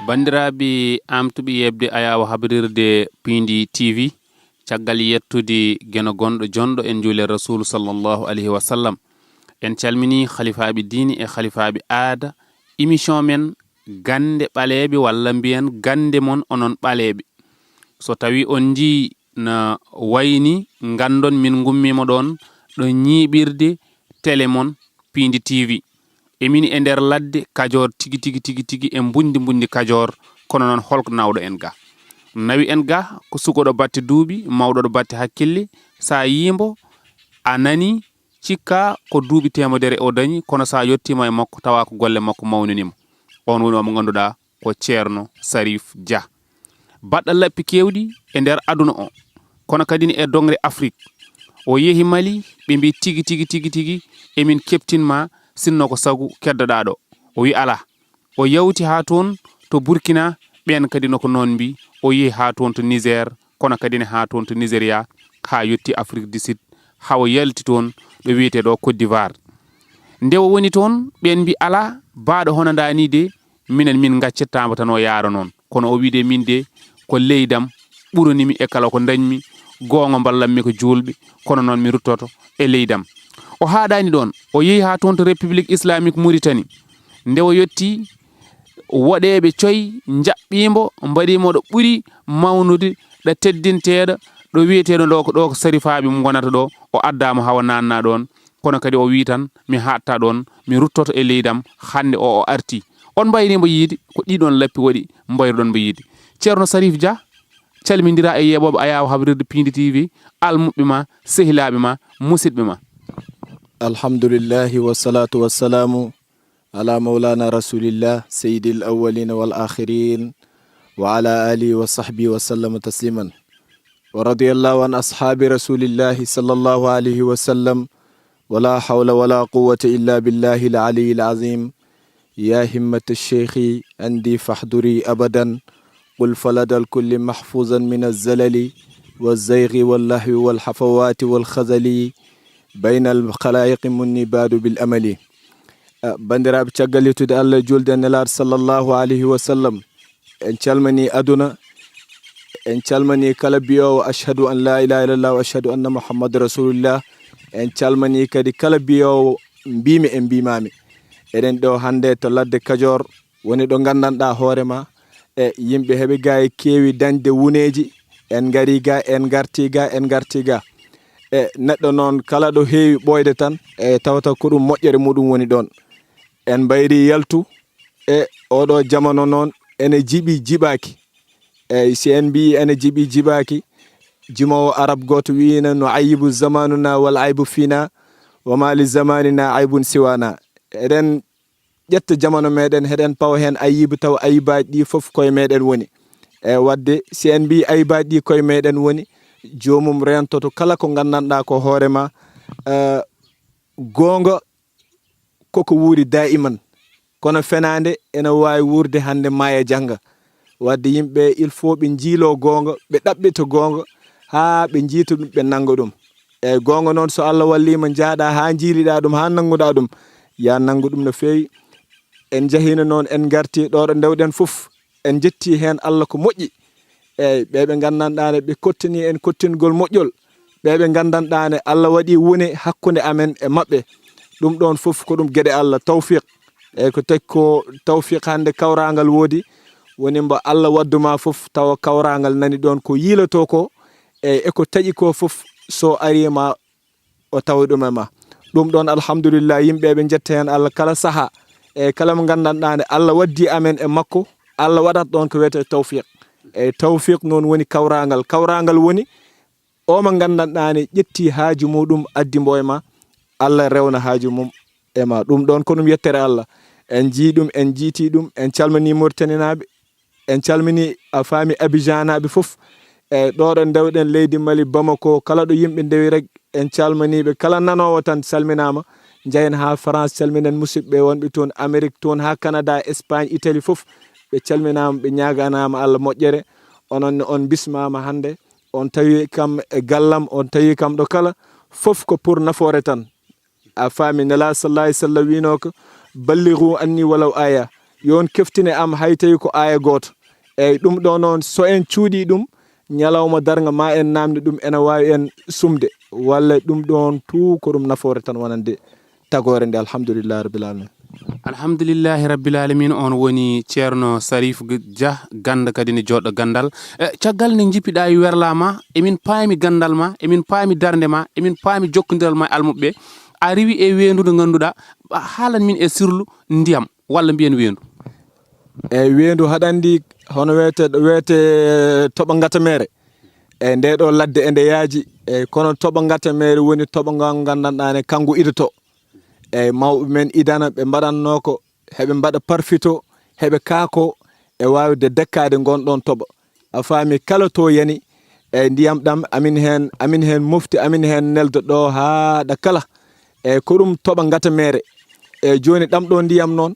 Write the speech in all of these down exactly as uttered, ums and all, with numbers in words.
Banndiraaɓe amtuɓe yeɓde ayaawo habrirde Piindi T V, caggal yettude geno gonɗo jonɗo en juule Rasuulu sallallahu alayhi wa sallam, en calminii halifaaɓe diine e halifaaɓe aada. Émission men Gannde Ɓaleeɓe, walla mbiyen Gannde mon onon Ɓaleeɓe. So tawii on njii na wayni, nganndon min ngummiima ɗoon ɗo ñiiɓirde tele mon Piindi T V. Emin e nder ladde Kajoor tigi, tigi, tigi, tigi, e mbundi, mbundi Kajoor, kono noon holko nawɗo en ga? Nawi en ga ko sukoɗo batte duuɓi, mawɗoɗo batte hakkille, sa yiimbo, a nani, cikka ko duuɓi teemedere o dañi, kono sa yettiima e makko, tawa ko golle makko mawnini mo. On woni omo ngannduɗaa ko Ceerno Sarif Dia. Baɗɗo lappi keewɗi e nder aduna o, kono kadi ne e doŋre Afrik. O yehi Mali, ɓe mbi tigi, tigi, tigi, tigi, emin keptin ma, sinno ko sagu keddoɗaa ɗo. O wi alaa. O yawti haa toon to Burkina, ɓeen kadi no ko noon mbi. O yehi haa toon to Niger, kono kadi ne haa toon to Nigeria, haa yetti Afrik du Sud, haa o yalti toon ɗo wiyetee ɗo Côte d'Ivoire. Nde o woni toon, ɓeen mbi alaa, baaɗo hono ndaa nii de, minen min ngaccittaama tan o yaara noon. Kono o wiide min de, ko leydam ɓurani mi e kala ko ndañmi, goonga mballan mi ko juulɓe, kono noon mi ruttoto e leydam. O haaɗaani ɗoon, o yehi haa toon to République Islamique Mauritanie. Nde o yetti, woɗeeɓe coy njaɓɓiimo, mbaɗiimo ɗo ɓuri mawnude, ɗo teddinteeɗo, ɗo wiyeteeɗo ɗo ko ɗo ko sarifaaɓe mum ngonata ɗo, o addaama hawa naanna ɗoon. Kono kadi o wii tan, mi haaɗta ɗoon, mi ruttoto e leydam, hannde o, o arti. On mbayri mbo yiide, ko ɗiɗon lappi waɗi mbayruɗon mbo yiide. Ceerno Sarif Dia, calmindira e yeɓooɓe ayaawo habrirde Piindi T V, almuɓɓe ma, sehilaaɓe ma, musidɓe ma. Alhamdulillahi wassalatu wassalamu ala maulana rasulillah sayyidil awwalina wal akhirin wa ala alihi wa sahbihi wa sallama tasliman. Wa radiyallahu an ashabi rasulillahi sallallahu alayhi wa sallam. Wala hawla wala quwwata illa billahi al aliyi al azim. Ya himmata sheikhi andi fahduri abadan. Qul faladal kulli mahfuzan min azzalali wa zaygi wal lahwi wal hafawati wal khazali. Bayna al khalaiqi munni badu bil amali. Ah, banndiraaɓe, caggal yettude Allah e juulde e Nelaaɗo sallallahu alayhi wa sallam, en calmini aduna, en calmini kala biyoowo ashhadu an la ilaha illallah wa ashhadu anna muhammadu rasulullah, en calmini kadi kala biyoowo mbimi e mbimami. Eɗen ɗo hannde to ladde Kajoor, woni ɗo nganndanɗaa hoore ma, e yimɓe heɓe ga e keewi dañde wuneeji, en ngari ga, en ngarti ga, en ngarti ga. E neɗɗo noon, kala ɗo heewi ɓooyde tan, e tawata ko ɗum moƴƴere muɗum woni ɗoon. En mbayri yaltu, e oɗo jamano noon, ene jiɓi jiɓaaki. Eyyi, si en mbii ene jiɓi jiɓaaki, jimoowo arab gooto wiino, no ayyibu zamanuna wal aybu fina, wa ma li zamanina aybun siwana. Eɗen ƴetta jamano meɗen, heɗen pawa heen ayibu, tawa ayibaaji ɗi fof koye meɗen woni. E wadde, si en mbii ayibaaji ɗi koye meɗen woni, joomum rentoto kala ko nganndanɗaa ko hoore ma. Eh, goonga koko wuuri daiman, kono fenaande ene waawi wuurde hannde maaya jannga. Wadde yimɓe, il faut ɓe njiilo goonga, ɓe ɗaɓɓita goonga, haa ɓe njiita ɗum, ɓe nannga ɗum. Eyyi, goonga noon, so Allah walliima, njaaɗa haa njiiliɗa ɗum, haa nannguɗa ɗum, ya nanngu ɗum no feewi. En njahino noon, en ngarti ɗo ɗo ndewɗen fof, en njetti heen Allah ko moƴƴi. Eyyi, ɓe ɓe nganndanɗaane, ɓe kottani en kottingol moƴƴol, ɓe ɓe nganndanɗaane, Allah waɗi wune hakkunde amen e maɓɓe. Ɗum ɗoon fof ko ɗum geɗe Allah, tawfiq. Eyyi, ko tawi ko tawfiq, hannde kawraangal woodi, woni mbo Allah wadduma fof, tawa kawraangal nani ɗoon ko yiiloto ko, e, e ko taƴi ko fof, so ari ma o tawi ɗum e ma. Ɗum ɗoon, alhamdulillah, yimɓe ɓe njetta heen Allah kala saha, e kala mo nganndanɗaane Allah waddi amen e makko, Allah waɗat ɗoon ko wiyetee tawfiq. E tawfiq noon woni kawraangal. Kawraangal woni o mo nganndanɗaane ƴetti haaju muɗum addi mbo e ma, Allah rewna haaju mum e ma. Ɗum ɗoon ko ɗum yettere Allah. En njii ɗum, en njiiti ɗum, en calmini Mauritanienaaɓe, en calmini a faami Abijanaaɓe fof. E ɗo ɗo ndewɗen leydi Mali, Bamako, kala ɗo yimɓe ndewi rek, en calminiiɓe. Kala nanoowo tan salminaama. Njahen haa France, calminen musidɓe wonɓe toon, Amérique toon haa Canada, Espagne, Italie fof. Ɓe calminaama, ɓe ñaaganaama Allah moƴƴere. Onon ne on bismaama hannde. On tawi kam e gallam, on tawi kam ɗo kala. Fof ko pour nafoore tan. A faami, Nelaaɗo sallallahu alayhi wa sallam wiino ko, "Ballighu anni walaw aya." yo on keftine am hay tawi ko aaya gooto. Eeyi, ɗum ɗo noon, so en cuuɗii ɗum, ñalawma darnga ma en naamni ɗum, ena waawi en sumde. Walla ɗum ɗoon tout ko ɗum nafoore tan wonande tagoore nde. Alhamdulillahi Rabbil Alamin. Alhamdulillahi Rabbil Alamin, on woni Ceerno Sarif G- Dia, ganda kadi ne joɗɗo gandal. E, caggal nde jippiɗa e werla ma, emin paami gandal ma, emin paami darnde ma, emin paami jokkondiral ma e almuɓɓe. A riwi e weendu ndu ganduɗa, a haalan min e sirlu ndiyam, walla mbiyen weendu. Eeyi, weendu haɗa anndi hono wiyete wiyete toɓo ngatamere. Eeyi, nde ɗo ladde e nde yaaji. Eeyi, kono toɓo ngatamere woni toɓo ngal nganndanɗaa ne kanngu idoto. Eeyi, mawɓe men idana ɓe mbaɗatnoo ko heɓe mbaɗa parfito, heɓe kaako e waawde dekkaade ngon ɗoon toɓo. A faami, kala to yani, eeyi, ndiyam ɗam amin heen, amin heen mofti, amin heen neldo ɗo haa ɗa kala. Eeyi, ko ɗum toɓo ngatamere. Eeyi, jooni ɗam ɗo ndiyam noon,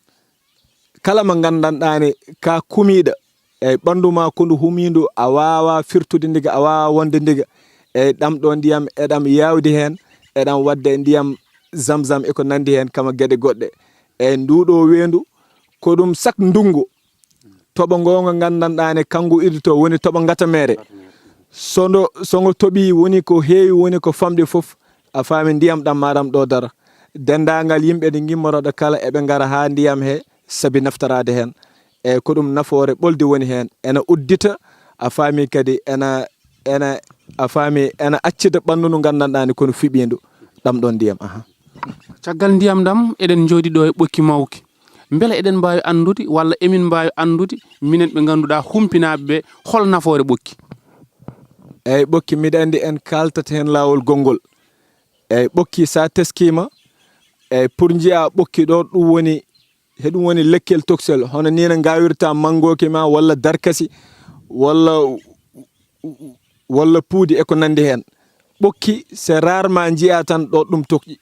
kala mo nganndanɗaa ne ka kumiiɗo, eeyi, ɓanndu ma ko ndu humiindu, a waawaa firtude ndiga, a waawaa wonde ndiga. Eeyi, ɗam ɗo ndiyam eɗam yaawdi heen, eɗam waɗde ndiyam zamzam e ko nanndi heen kama geɗe goɗɗe. Eeyi, nduu ɗo weendu ko ɗum sak ndunngu, toɓo ngo ngo nganndanɗaa ne kanngu idoto woni toɓo ngatamere. So ngo so ngo toɓii, woni ko heewi, woni ko famɗi fof, a faami, ndiyam ɗam maaɗam ɗo dara. Denndaangal yimɓe ɗe ngimmorooɗo kala eɓe ngara haa ndiyam he sabi naftoraade heen. Eeyi, ko ɗum nafoore ɓoldi woni heen, ena uddita, a faami, kadi ena ena a faami, ena accida ɓanndu ndu nganndanɗaa ne kono fiɓiindu ɗam ɗoon ndiyam. Aha. Caggal ndiyam ɗam, eɗen njooɗi ɗo e ɓokki mawki. Mbele eɗen mbaawi anndude walla emin mbaawi anndude minen ɓe ngannduɗaa humpinaaɓe ɓe, hol nafoore ɓokki? Eeyi, ɓokki, miɗa anndi en kaaltat heen laawol gonngol. Eeyi, ɓokki, so a teskiima, eeyi, pour njiyaa ɓokki ɗo, ɗum woni, he ɗum woni lekkel toksel, hono nii no ngaawirta manngooki ma walla darkasi walla walla puudi e ko nanndi heen. Ɓokki, c'est rarement njiyaa tan ɗo ɗum toƴƴi.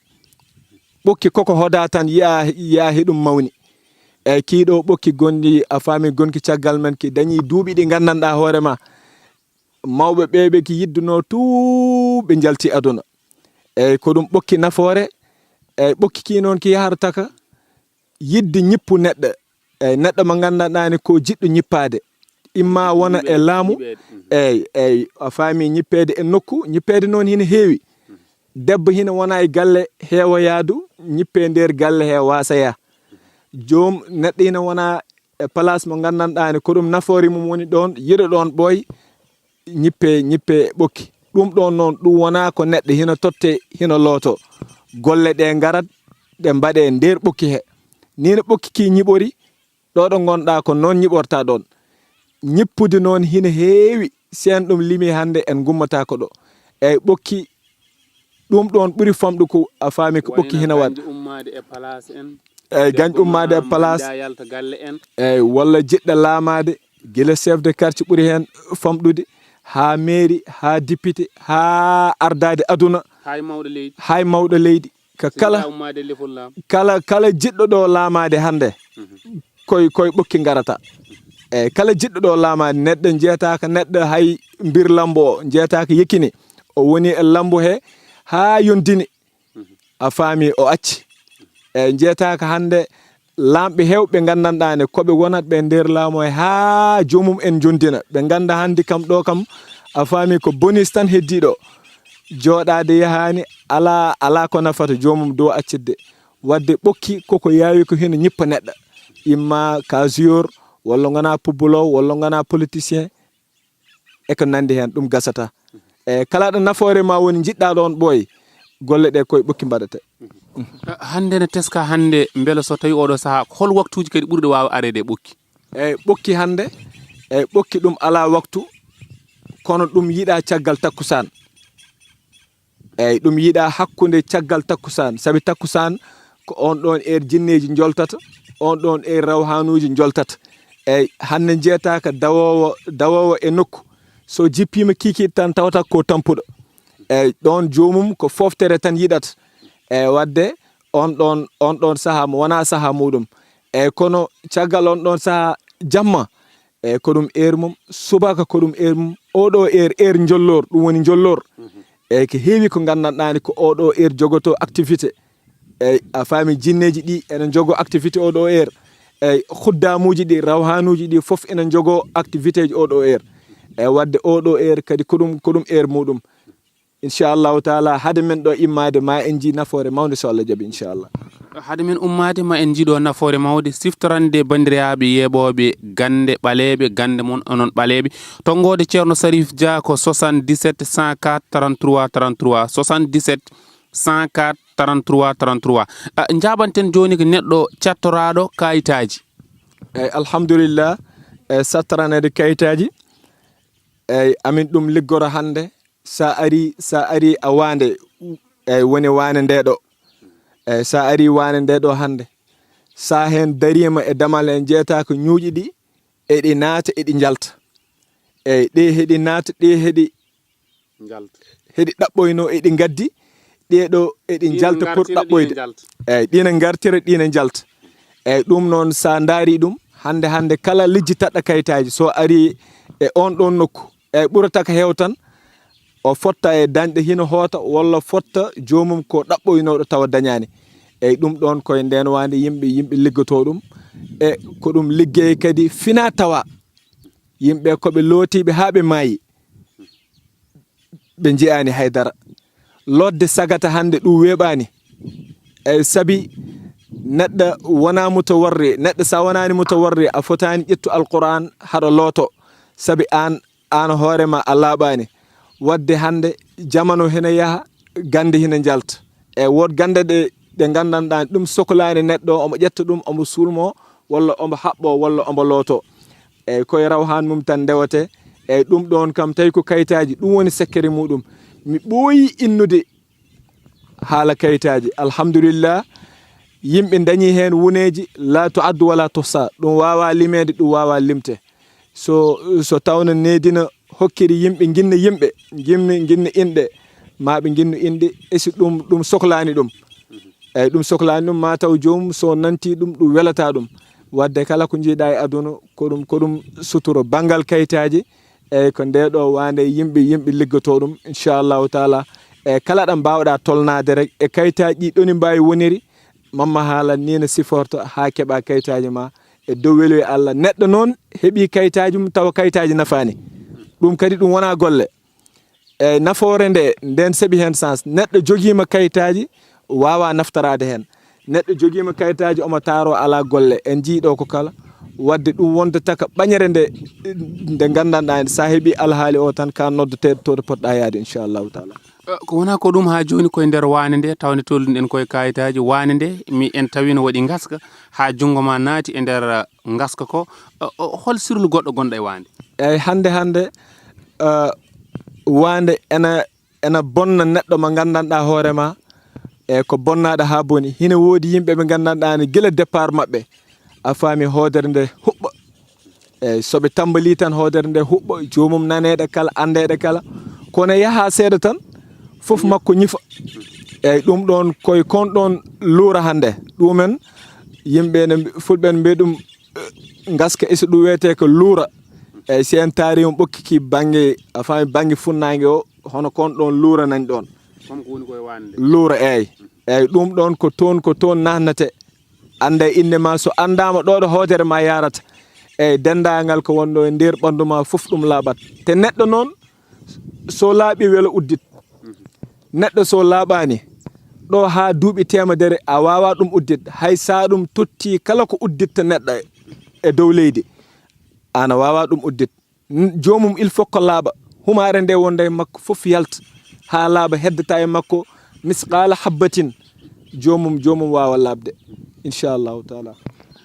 Ɓokki koko hoda tan yiya yiya he ɗum mawni. Eeyi, kii ɗo ɓokki gonɗi, a faami, gonki caggal men, ki dañii duuɓi ɗi nganndanɗaa hoore ma, mawɓe ɓee ɓe ki yiddunoo tout ɓe njalti aduna. Eeyi, ko ɗum ɓokki nafoore. Eeyi, ɓokki kii noon ki yahartaka yiɗde ñippu neɗɗo. Eeyi, neɗɗo mo nganndanɗaa ne ko jiɗɗo ñippaade, imma wona e laamu. Eeyi, eeyi, a faami, ñippeede e nokku, ñippeede noon hina heewi. Debbo hina wona e galle heewa yaadu, ñippe nder galle he waasa yaa. Joom neɗɗo hina wona e place mo nganndanɗaa ne ko ɗum nafoore mum woni ɗoon, yiɗo ɗoon ɓooy, ñippe ñippe ɓokki. Ɗum ɗoon noon, ɗum wonaa ko neɗɗo hina totte, hina looto. Golle ɗe ngarat, ɗe mbaɗe nder ɓokki he. Nii no ɓokki ki ñiɓori, ɗo ɗo ngonɗaa ko noon ñiɓorta ɗoon. Ñippude noon hina heewi, si en ɗum limi hannde en ngummotaako ɗo. Eeyi, ɓokki, ɗum ɗoon ɓuri famɗu ko a faami ko ɓokki hina waɗa. Eeyi, gañ ummaade e place. Eeyi, walla jiɗɗa laamaade, gila chef de quartier ɓuri heen famɗude, haa mairie, haa député, haa ardaade aduna, hay mawɗo leydi, ka kala, kala kala jiɗɗo ɗo laamaade hannde, koye koye ɓokki ngarata. Eeyi, kala jiɗɗo ɗo laamaade, neɗɗo njeetaaka neɗɗo hay mbir lambo o, njeetaaka Yekini, o woni e lambo he haa yondini, a faami, o acci. Eeyi, njeetaaka hannde laamɓe heewɓe nganndanɗaa ne ko ɓe wonat ɓe nder laamu he haa joomum en njondina, ɓe ngannda hannde kam ɗo kam, a faami, ko bonis tan heddii ɗo. Jooɗaade yahaani, alaa alaa ko nafata joomum dow accitde. Waɗde ɓokki koko yaawi ko hino ñippa neɗɗo, imma ka joueur, walla ngonaa pubbulowo, walla ngonaa politicien, e ko nanndi heen, ɗum gasata. Eeyi, kala ɗo nafoore ma woni, njiɗɗaa ɗoon ɓooy, golle ɗe koye ɓokki mbaɗate. Hannde ne teska hannde, mbele so tawi oɗo sahaa, hol waktuuji kadi ɓurɗi waawa areede e ɓokki? Eeyi, ɓokki hannde, eeyi, ɓokki ɗum alaa waktu, kono ɗum yiɗaa caggal takkusaan. Eeyi, ɗum yiɗaa hakkunde caggal takkusaan, sabi takkusaan ko oon ɗoon heure jinneeji njoltata, oon ɗoon heure rawhaanuuji njoltata. Eeyi, hannde njeetaaka dawoowo, dawoowo e nokku, so jippiima kiikiiɗe tan tawata ko tampuɗo. Eeyi, ɗoon joomum ko fooftere tan yiɗata. Eeyi, waɗde oon ɗoon, oon ɗoon sahaa mo wonaa sahaa muuɗum. Eeyi, kono caggal oon ɗoon sahaa jamma, eeyi, ko ɗum heure mum, subaka ko ɗum heure mum, oɗo heure, heure njolloor, ɗum woni njolloor. Eeyi, ko heewi ko nganndanɗaa ni ko oɗo heure jogotoo activité. Eeyi, a faami, jinneeji ɗi ene njogoo activité oɗo heure. Eyi, huddaamuuji ɗi, rawhaanuuji ɗi fof ina njogoo activité ji oo ɗoo heure. Eyi, waɗde oo ɗoo heure kadi ko ɗum, ko ɗum heure muɗum. Inchallahu taala, hade men ɗo immaade, ma en njii nafoore mawnde, so Allah jaɓi, inchallah. Hade men ummaade, ma en njii ɗo nafoore mawde, siftorande banndiraaɓe yeeɓooɓe gannde ɓaleeɓe, gannde mon onon ɓaleeɓe. Tonngoode Ceerno Sarif Dia ko soixante-dix-sept cent quatre trente-trois trente-trois, soixante-dix-sept cent quatre trente-trois trente-trois. Ah, njaabanten jooni ko neɗɗo cattoraaɗo kayitaaji. Eyi, alhamdulillah, e sattoraneede kayitaaji, eyi, amin ɗum liggoro hannde. Sa ari, sa ari a waande, eyi, woni waande nde ɗo. Eyi, sa ari waande nde ɗo hannde, sa heen dariima e damal, en jeeyata ko ñuuƴi ɗi, eɗi naata, eɗi njalta. Eyi, ɗi heɗi naata, ɗi heɗi, njalta, heɗi ɗaɓɓoyno, eɗi ngaddi, ɗee ɗo eɗi njalta pour ɗaɓɓoyde. Eyi, ɗina ngartira, ɗina njalta. Eyi, ɗum noon, sa ndaari ɗum, hannde, hannde kala lijji taɗɗa kayitaaji, so ari e on ɗon nokku, eyi, ɓurata ko heew tan, o fotta e dañɗo hino hoota, walla fotta joomum ko ɗaɓɓoynooɗo tawa dañaani. Eyi, ɗum ɗoon koye ndeen waande yimɓe, yimɓe liggotoo ɗum. E ko ɗum liggey kadi fina tawa. Yimɓe ko ɓe lootiiɓe haa ɓe maayi. Ɓe njiyaani hay dara. Lootde sagata hannde ɗum weeɓaani. Eyi, sabi neɗɗo wonaa mutawarri. Neɗɗo, sa wonaani mutawarri, a fotaani ƴettu Alquraan haɗa looto. Sabi aan, aan hoore ma a laaɓaani. Waɗde hannde jamanu hina yaha, gannde hina njalta. E wood gannde ɗe, ɗe nganndanɗaa ɗum soklaani neɗɗo, omo ƴetta ɗum, omo suulmoo, walla omo haɓɓoo, walla omo lootoo. Eyi, koye rawhaan mum tan ndewetee. Eyi, ɗum ɗoon kam, tawi ko kayitaaji, ɗum woni sekkere muɗum. Mi ɓooyi innude haala kayitaaji. Alhamdulillah, yimɓe ndañii heen wuneeji, la tu'addu wala tuhsa. Ɗum waawaa limeede, ɗum waawaa limte. So, so tawno needi na hokkiri yimɓe nginna yimɓe, nginna, nginna inɗe, ma ɓe nginnu inɗe, e si ɗum, ɗum soklaani ɗum. Eyi, ɗum soklaani ɗum, ma taw joomum so nanti ɗum, ɗum welata ɗum. Waɗde kala ko njiiɗa e aduna, ko ɗum, ko ɗum suturo. Banngal kayitaaji, eyi, ko nde ɗo waande yimɓe, yimɓe liggotoo ɗum, inchallahu taala. E kala ɗo mbaawɗa tolnaade rek, e kayitaaji ɗi ɗoni mbaawi woniri, Mamma Haala ni no siforto haa keɓa kayitaaji ma e dow weluye Allah. Neɗɗo noon heɓi kayitaaji mum tawa kayitaaji nafaani. Ɗum kadi ɗum wonaa golle. E nafoore nde, nden seɓi heen sens. Neɗɗo jogiima kayitaaji, waawaa naftoraade heen. Neɗɗo jogiima kayitaaji, omo taaroo alaa golle. En njii ɗo ko kala. Waɗde ɗum wonta taka ɓañere nde, nde nganndanɗaa, sa heɓi alhaali o tan, ka noddeteeɗo to ɗo potɗa yaade, inchallahu taala. Eh, ko wonaa ko ɗum haa jooni koye nder waande nde, tawde tolniɗen koye kayitaaji waande nde, mi en tawi no waɗi ngaska haa junngo ma naati e nder, eh, ngaska ko. Eh, o-, hol sirlu goɗɗo gonɗo e waande? Eyi, hannde, hannde, eh, waande ena, ena bonna neɗɗo mo nganndanɗaa hoore ma, e ko bonnaaɗo haa boni. Hina woodi yimɓe ɓe nganndanɗaa ne gila départ maɓɓe, a faami, hoodere nde huɓɓa. Eyi, so ɓe tambalii tan hoodere nde huɓɓa, joomum naneeɗe kala, anndeeɗe kala. Kono yaha seeɗa tan, fof makko ñifa. Eyi, ɗum ɗoon koye kon ɗoon luura hannde. Ɗumen, yimɓe ne mbi-, fulɓe ne mbiya ɗum, eh, ngaska, e so ɗum wiyetee ko luura. Eyi, si en taari on ɓokki ki bannge, a faami, bannge funnaange o, hono kon ɗoon luura nan ɗoon. Kam ko woni koye waande. Luura, eyi. Eyi, ɗum ɗoon ko toon, ko toon naatnate. Annda innde ma, so anndaama ɗo ɗo hoodere ma yaarata. Eyi, denndaangal ko wonɗo e nder ɓanndu ma fof ɗum laaɓat. Te neɗɗo noon, so laaɓi welo uddit. Neɗɗo so laaɓaani, ɗo haa duuɓi teemedere a waawaa ɗum uddit. Hay so ɗum totti kala ko udditta neɗɗo e dow leydi, aan a waawaa ɗum uddit. N-, joomum il faut ko laaɓa. Humaare nde wonda e makko fof yalta haa laaɓa, heddata e makko misqaala habbatin. Joomum, joomum waawa laaɓde, inchallahu taala.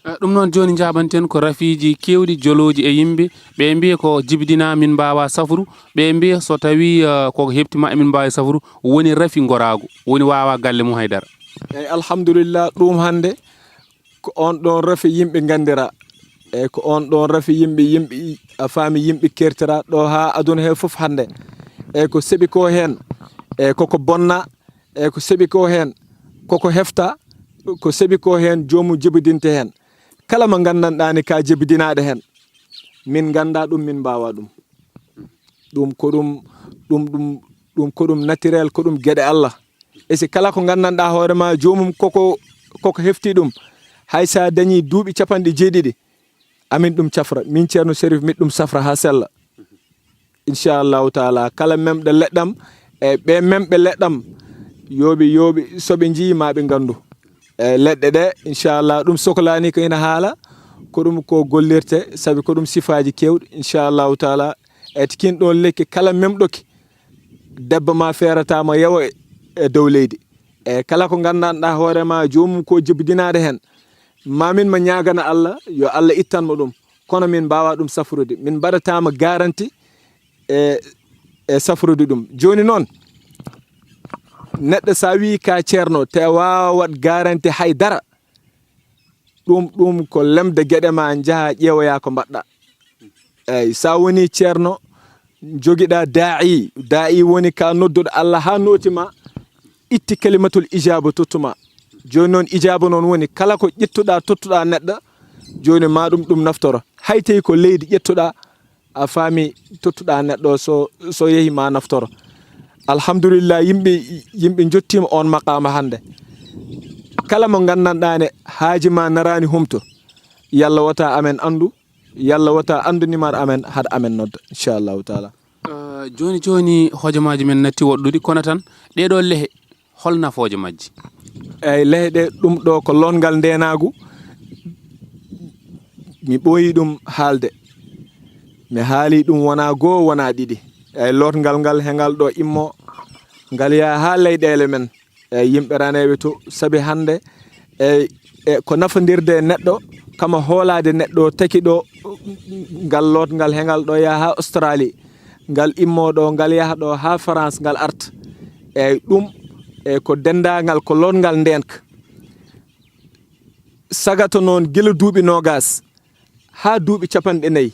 Eh, ɗum noon jooni njaabanten ko rafiiji keewɗi jolooji e yimɓe. Ɓe mbiya ko jibidina min mbaawa safru. Ɓe mbiya so tawi, eh, koko heɓti ma emin mbaawi safru, woni rafi ngoraagu, woni waawa galle mum haydara. Eyi, alhamdulillah, ɗum hannde ko on ɗon rafi yimɓe nganndira. Eyi, ko on ɗon rafi yimɓe, yimɓe, a faami, yimɓe kertira ɗo haa aduna he fof hannde. Eyi, ko seɓi ko heen, eyi, koko bonna, eyi, ko seɓi ko heen, koko hefta, ko seɓi ko heen, joomum jebidinte heen. Kala mo nganndanɗaa ni ka jebidinaaɗo heen, min ngannda ɗum, min mbaawa ɗum. Ɗum ko ɗum, ɗum, ɗum, ɗum ko ɗum naturel, ko ɗum geɗe Allah. E si kala ko nganndanɗaa hoore ma, joomum koko, koko hefti ɗum, Hay so a dañii duuɓi capanɗe jeeɗiɗi, amin ɗum cafra. Min Ceerno Serif, miɗ ɗum safra haa sella. Inchallahu taala, kala memɗo leɗɗam, e ɓe memɓe leɗɗam, yooɓe, yooɓe, so ɓe njii ma ɓe nganndu. E leɗɗe ɗe, inchallah, ɗum soklaani ko ina haala, ko ɗum ko gollirte, sabi ko ɗum sifaaji keewɗi, inchallahu taala. E tikin ɗoon lekki, kala memɗoki, debbo ma feerata ma yawo e, e dow leydi. E kala ko nganndanɗaa hoore ma, joomum ko jibidinaade heen. Ma min mo ñaagana Allah, yo Allah ittan mo ɗum. Kono min mbaawa ɗum safrude. Min mbaɗataama garanti e, e safrude ɗum. Jooni noon, neɗɗo so a wii ka ceerno, te waawat garanti hay dara, ɗum, ɗum ko lemde geɗe ma, njaha ƴeewoya ko mbaɗɗa. Eyi, so a woni ceerno, jogiɗa daa'i, daa'i woni ka nodduɗo Allah haa nooti ma, itti kalimatul ijaaba tottu ma. Jooni noon, ijaaba noon woni kala ko ƴettuɗa, tottuɗa neɗɗo, jooni ma ɗum, ɗum naftoro. Hay tawi ko leydi ƴettuɗa, a faami, tottuɗa neɗɗo, so, so yehi ma naftoro. Alhamdulillah, yimɓe, yimɓe njottiima on maqaama hannde. Kala mo nganndanɗaa ne, haaji ma naraani humto, yalla wota amen anndu, yalla wota anndu nimar amen, hade amen nodda, inchallahu taala. Eh, jooni jooni hojomaaji men natti woɗɗude, kono tan ɗee ɗoo lehe, hol nafooje majji? Eyi, lehe ɗe, ɗum ɗo ko lootngal ndeenaagu. Mi ɓooyi ɗum haalde. Mi haali ɗum wonaa goo, wonaa ɗiɗi. Eyi, lootngal ngal he ngal ɗo immo, ngal yaha haa leyɗeele men. Eyi, yimɓe raneeɓe to, sabi hannde, eyi, e ko nafondirde e neɗɗo, kama hoolaade neɗɗo taki ɗo, ngal lootngal he ngal ɗo yaha haa Australie, ngal immo ɗo, ngal yaha ɗo haa France, ngal arta. Eyi, ɗum, e ko denndaangal, ko lootngal ndeenka. Sagato noon gila duuɓi noogaas haa duuɓi capanɗe nayi,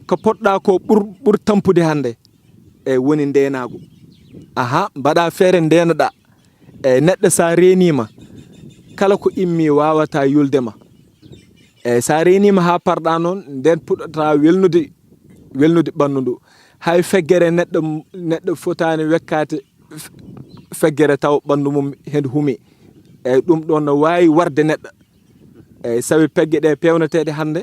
ko potɗa ko ɓur, ɓur tampude hannde, e woni ndeenaagu. Aha, mbaɗa feere ndeenoɗa. E neɗɗo so a reeniima, kala ko immi waawata yulde ma. E so a reeniima haa parɗa noon, ndeen puɗɗata welnude, welnude ɓanndu ndu. Hay feggere neɗɗo, neɗɗo fotaani wekkaade f-, feggere taw ɓanndu mum heen humi. Eyi, ɗum ɗoon no waawi warde neɗɗo. Eyi, sabi pegge ɗe peewneteeɗe hannde,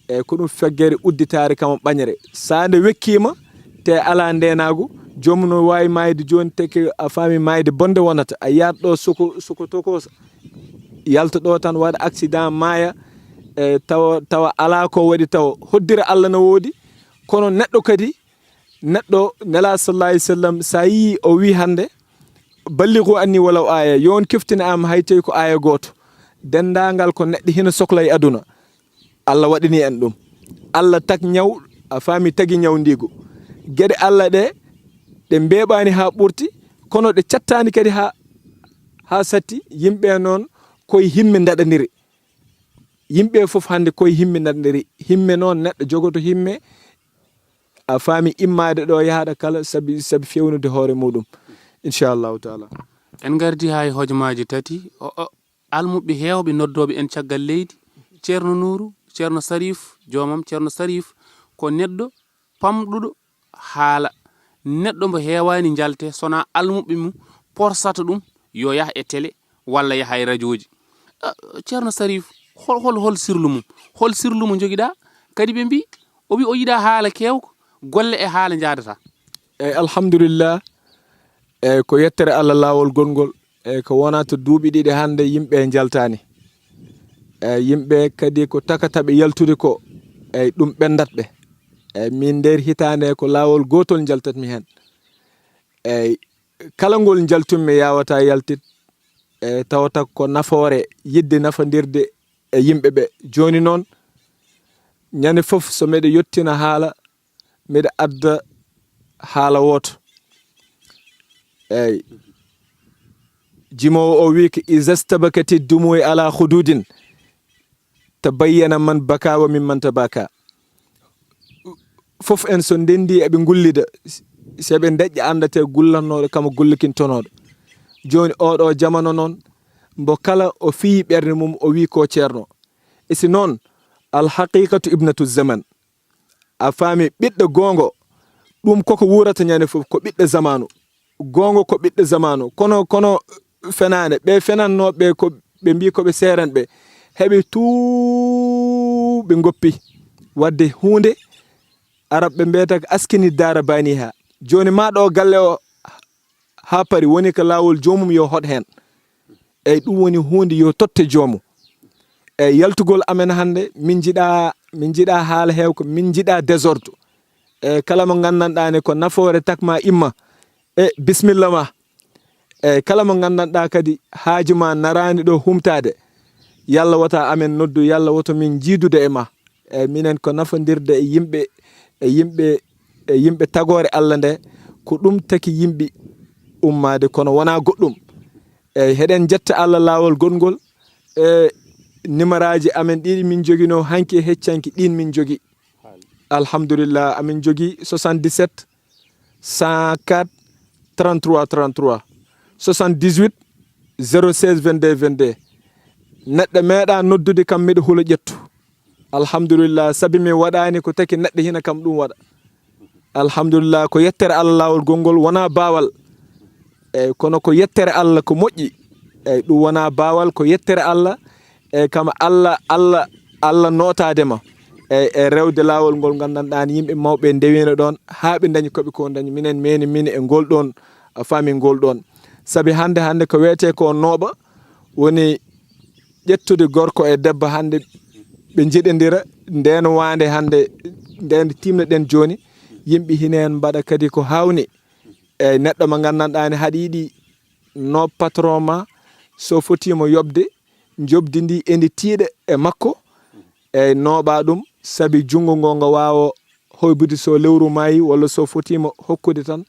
eyi, ko ɗum feggere udditaare kama ɓañre. So a nde wekkiima, te alaa ndeenaagu, joomum no waawi maayde jooni, te ke a faami maayde bonde wonata. A yaat ɗo soko, soko tokoosa, yalta ɗo tan waɗa accident, maaya, e tawa, tawa alaa ko waɗi tawa. Hoddira Allah no woodi, kono neɗɗo kadi, neɗɗo, Nelaaɗo sallallahu alayhi wa sallam, so a yii o wii hannde, "Balligu anni walaw aaya", yo on kiftina am hay tawi ko aaya gooto. Denndaangal ko neɗɗo hino sokla e aduna, Allah waɗani en ɗum. Allah tak ñaw, a faami, tagi ñawndiigu. Geɗe Allah ɗe, ɗe mbeeɓaani haa ɓurti, kono ɗe cattaani kadi haa, haa satti. Yimɓe noon koye himme ndaɗaniri. Yimɓe fof hannde koye himme ndaɗaniri. Himme noon, neɗɗo jogoto himme, a faami, immaade ɗo yahaaɗo kala sabi, sabi fewnude hoore muɗum, inchallahu taala. En ngardi haa e hojomaaji tati. O, o, almuɓɓe heewɓe noddooɓe en caggal leydi, Ceerno Nuuru, Ceerno Sarif, joomam Ceerno Sarif ko neɗɗo pamɗuɗo haala. Neɗɗo mbo heewaani njalte, so wonaa almuɓɓe mum porsata ɗum, yo yah e tele walla yaha e rajooji. Ah, Ceerno Sarif, hol, hol, hol sirlu mum? Hol sirlu mo njogiɗaa? Kadi ɓe mbii, o wi o yiɗaa haala keewko, golle e haala njaadataa. Eyi, alhamdulillah. Eyi, ko yettere Allah laawol gongol. Eyi, ko wonata duuɓi ɗiɗi hannde yimɓe njaltaani. Eyi, yimɓe kadi ko takataɓe yaltude ko, eyi, ɗum ɓenndat ɓe. Eyi, min nder hitaande ko laawol gootol njaltatmi heen. Eyi, kala ngol njaltummi yawata yaltit, eyi, tawata ko nafoore, yiɗde nafondirde e yimɓe ɓe. Jooni noon, ñande fof so miɗo yottina haala, miɗo adda haala wooto. Eyi. Jimoowo o wii ko, "Iza stabakati dumu'i ala khududin, tabayyana man baka wa mimman tabaka." Fof en so ndenndi eɓe ngullida, si eɓe ndeƴƴa anndate gullatnooɗo kama gullikintonooɗo. Jooni oɗo jamano noon, mbo kala o fiyi ɓernde mum, o wii ko ceerno. E si noon, al haqiqatu ibnatu zaman. A faami, ɓiɗɗo goongo, ɗum koko wuurata ñande fof, ko ɓiɗɗo zamanu. Goongo ko ɓiɗɗo zamanu. Kono, kono fenaande, ɓe fenannooɓe ko ɓe mbii ko ɓe seerenɓe. heɓe tuu ɓe ngoppi. Wadde huunde, Arab ɓe mbiyata ko askini daara baniha. Jooni ma ɗo galle o haa pari, woni ko laawol joomum yo hoɗ heen. Eyyi, ɗum woni huunde yo totte joomum. Eyyi, yaltugol amen hannde, min njiɗa, min njiɗa haala heew ko, min njiɗa désordre. Eyyi, kala mo nganndanɗaa ne ko nafoore takma imma. E bisimilla ma. Eyyi, kala mo nganndanɗaa kadi haaju ma naraani ɗo humtaade, yalla wota amen noddu, yalla woto min njiidude e ma. Eyyi, minen ko nafondirde e yimɓe, e yimɓe, e yimɓe tagoore Allah nde, ko ɗum taki yimɓe ummaade, kono wonaa goɗɗum. Eyyi, heɗen njetta Allah laawol goɗngol, e nimaraaji amen ɗiɗi min njoginoo hanki e heccanki, ɗiin min njogi. Alhamdulillah, amin njogi soixante-dix-sept cent quatre trente-trois trente-trois, soixante-dix-huit zéro seize vingt-deux vingt-deux. Neɗɗo meeɗa noddude kam miɗo hula ƴettu. Alhamdulillah, sabi mi waɗaani ko taki neɗɗo hina kam ɗum waɗa. Alhamdulillah, ko yettere Allah laawol gongol wona baawal. Eyyi, kono ko yettere Allah ko moƴƴi. Eyyi, ɗum wona baawal, ko yettere Allah. Eyyi, kama Allah, Allah, Allah nootaade ma. Eyyi, e rewde laawol ngol nganndanɗaa ne yimɓe mawɓe ndewino ɗoon haa ɓe ndañi ko ɓe ko ndañi. Minen meni min e ngol ɗoon, a faami ngol ɗoon. Sabi hannde, hannde ko wiyetee ko nooɓa woni ƴettude gorko e debbo hannde ɓe njiɗondira ndeen waande hannde, ndeen timnoɗen jooni, yimɓe hina heen mbaɗa kadi ko haawni. Eyyi, neɗɗo mo nganndanɗaa ne haɗa yiɗi noob patron ma, so fotiima yoɓde, njoɓdi ndi ene tiiɗa e makko, eyyi, nooɓa ɗum, sabi junngo ngo ngo waawa hoybude so lewru maayi, walla so fotiima hokkude tan,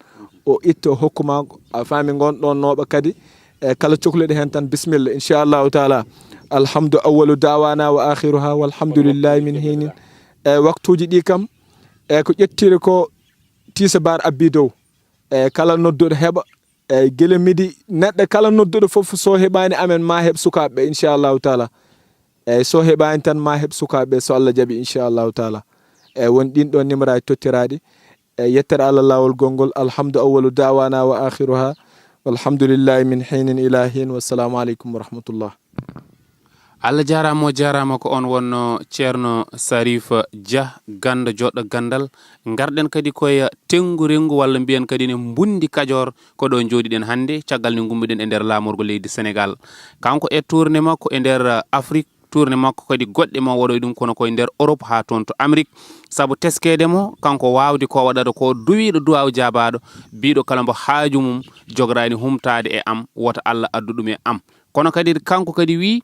o itta o hokku ma, a faami, ngon ɗon nooɓa kadi, e kala cokluɗo heen tan, bisimilla, inchallahu taala. Alhamdu awwalu da'wana wa akhiruha, walhamdulillahi min hinin. E waktuuji ɗi kam, e ko ƴettiri ko tisabar abbi dow. E kala nodduɗo heɓa, e gila midi, neɗɗo kala nodduɗo fof, so heɓaani amen, ma heɓ sukaaɓe ɓe, inchallahu taala. Eyyi, so heɓaani tan, ma heɓ sukaaɓe, so Allah jaɓi, inchallahu taala. Eyyi, won ɗin ɗon nimoraaji tottiraaɗi. Eyyi, yettere Allah laawol gongol, alhamdu awwalu da'wana wa akhiruha, walhamdulillahi min hinin ila hin, wassalamu aleykum wa rahmatullah. Allah jaaraama, o jaaraama. Ko on wonno Ceerno Sarif Dia, ganndo joɗɗo ganndal. Ngarɗen kadi koye tenngu renngu, walla mbiyen kadi ne mbundi Kajoor, ko ɗo njooɗiɗen hannde, caggal nde ngummiɗen e nder laamorgo leydi Senegaal. Kanko e tournée makko e nder Afrik, tournée makko kadi goɗɗe mo waɗoy ɗum kono koye nder Europe haa toon to Amérique. Sabu teskeede mo, kanko waawde ko waɗata ko duwiiɗo duwaaw jaabaaɗo, biiɗo kala mbo haaju mum jogoraani humtaade e am, wota Allah addu ɗum e am. Kono kadi kanko kadi wii,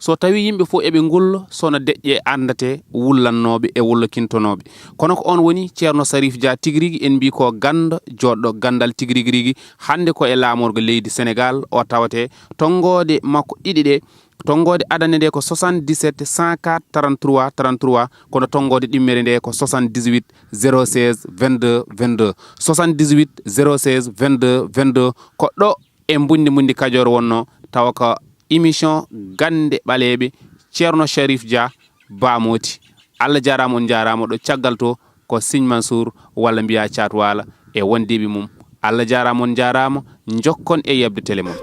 so tawi yimɓe fof eɓe ngulla, so no deƴƴe anndate wullannooɓe e wullakintonooɓe. Kono ko on woni Ceerno Sarif Dia tigi rigi, en mbii ko ganndo joɗɗo ganndal tigi rigi rigi, hannde ko e laamorgo leydi Senegaal, o tawate tonngoode makko ɗiɗi ɗe, tonngoode adannde nde ko soixante-dix-sept cent quatre trente-trois trente-trois, kono tonngoode ɗimmere nde ko soixante-dix-huit zéro seize vingt-deux vingt-deux, soixante-dix-huit zéro seize vingt-deux vingt-deux, ko ɗo e Mbundi Mbundi Kajoor wonno, tawa ko émission Gannde Ɓaleeɓe, Ceerno Sharif Dia Bamoti. Allah jaaraama, on njaaraama. Ɗo caggal to ko Siñ Mansour, walla mbiyaa Caat Waala e wondiiɓe mum. Allah jaaraama, on njaaraama, njokkon e yeɓde tele mon.